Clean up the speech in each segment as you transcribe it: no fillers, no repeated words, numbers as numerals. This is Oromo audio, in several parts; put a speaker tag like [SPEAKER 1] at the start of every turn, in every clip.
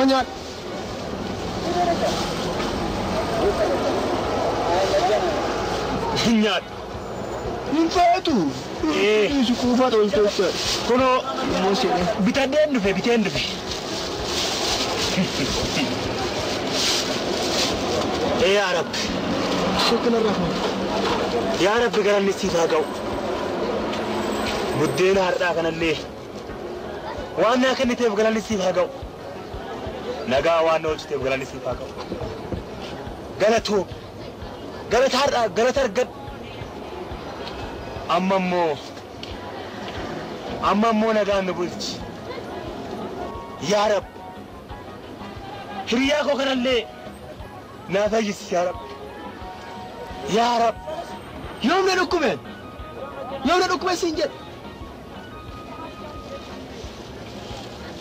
[SPEAKER 1] Nyaat.
[SPEAKER 2] Nyaat.
[SPEAKER 1] Hin feetu. Si kuufaa tolteessa.
[SPEAKER 2] Kunoo bitadheen dhufe biteen dhufe. Yaa Rabbi. Yaa Rabbi galanni siif haa ga'u. Buddeena har'aa kanallee waan naa kenniteef galanni siif haa ga'u. Nagaa waan na oolchiteef galanni siif haa ga'u. Galatoo galata har'aa galata argadhu. Amma immoo nagaan nu bulchi. Yaa Rabbi hiriyaa koo kanallee naa fayyisi yaa Rabbi. Yaa Rabbi.
[SPEAKER 1] Yoom na dhukkubeen? Yoom na dhukkube siin jedhe?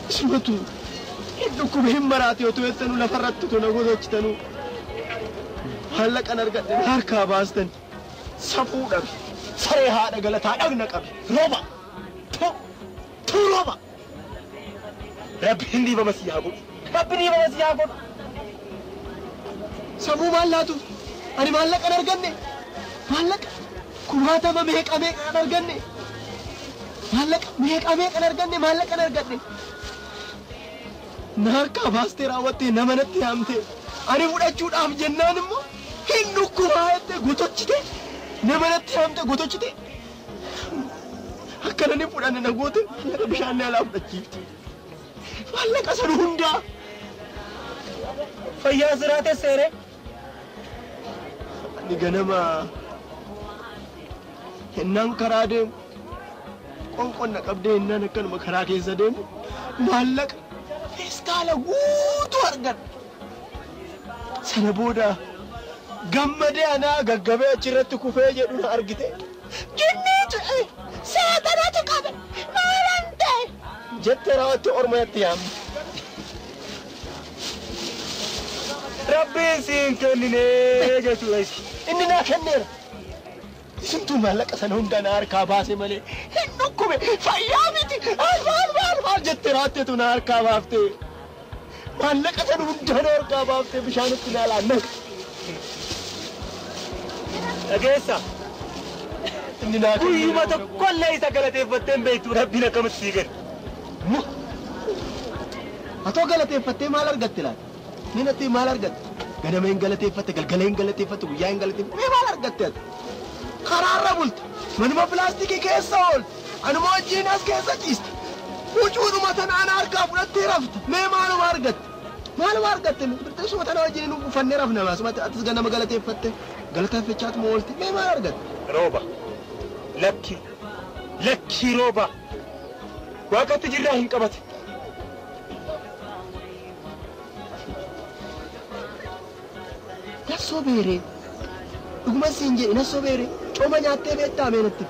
[SPEAKER 1] Isumatu dhukkube hin maraate otoo jettanuu lafarratti otoo na gosochitanuu maallaqan argadhe harkaa baastan safuu dhabe saree haadha galataa dhagna qabe.
[SPEAKER 2] Rooba! Tuu rooba! Rabbiin dhiifama si haa godhu. Rabbiin dhiifama si haa godhu.
[SPEAKER 1] Sammuu maal laatuuf? Ani maallaqan arganne maallaqa kumaatama meeqa meeqan arganne maallaqa meeqa meeqan arganne maallaqan arganne. Na harkaa baastee raawwattee nama natti haamtee ani fudhachuudhaaf jennaan immoo hin dhukkubaa jettee gotochite nama natti haamtee gotochite akkana ni fudhanne na goote maallaqa bishaan alaa fudhachiifte maallaqa sana hundaa.
[SPEAKER 2] Fayyaa siraate seere.
[SPEAKER 1] Ani ganama hennaan karaa deemu qonqonna qabdee hennaan akkanuma karaa keessa deemu maallaqa feestaala guutuu argadha. Sana booda gammadee anaa gaggabee achirratti kufee jedhu na argite. Jinniitu seexanatu qabe maalan ta'e jettee raawwattee ormatti yaamte.
[SPEAKER 2] Rabbiin siin kenninee jechuudha.
[SPEAKER 1] Inni naa kenneera. Isintuu maallaqa sana hunda na harkaa baase malee hin dhukkube fayyaa miti maal maal maal jettee raawwatteetu na harkaa baaftee. Maallaqa sana hunda na harkaa baaftee bishaanitti na laanna.
[SPEAKER 2] Dhageessa.
[SPEAKER 1] Inni naa kenneera.
[SPEAKER 2] Guyyuma tokkollee isa galateeffattee hin beektu Rabbiin akkamitti sii kenna.
[SPEAKER 1] Atoo galateeffattee maal argatte laata? Mee natti maal argatte? Ganama hin galateeffatte, galgala hin galateeffatte, guyyaa hin galateeffatte. Mee maal argatte ati? Karaarra bulte, manuma pilaastikii keessa oolte, anuma wajjin as keessa ciiste. Huccuudhuma tana ana harkaa fudhattee rafta. Mee maaluma argatte? Maaluma argatte? Birteessuma tana wajjin uffannee rafna maasumatti atis ganama galateeffatte. Galateeffachaatuma oolte. Mee maal argatte?
[SPEAKER 2] Rooba. Lakki. Lakkii rooba. Waaqatti jirraa hin qabate.
[SPEAKER 1] Nassoo beeree. Dhuguma siin jedhe nassoo beeree. Cooma nyaattee beektaa mee natti?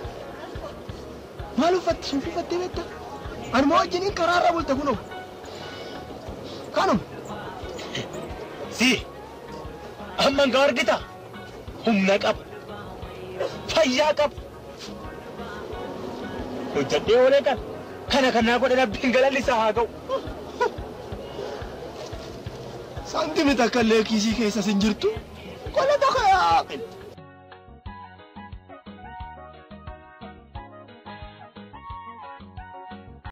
[SPEAKER 1] Maal uffatte? Suufii uffattee beektaa? Anuma wajjiniin karaarra bulte kunoo. Kanuma.
[SPEAKER 2] Si. Amma nga argita. Humna qaba. Fayyaa qaba. Hojjadhee oolee kan. Kana kan naa godhe Rabbiin galanni isaa haa ga'u.
[SPEAKER 1] Saantimii takka illee kiisii keessa sin jirtu. Qola tokko yaaqin.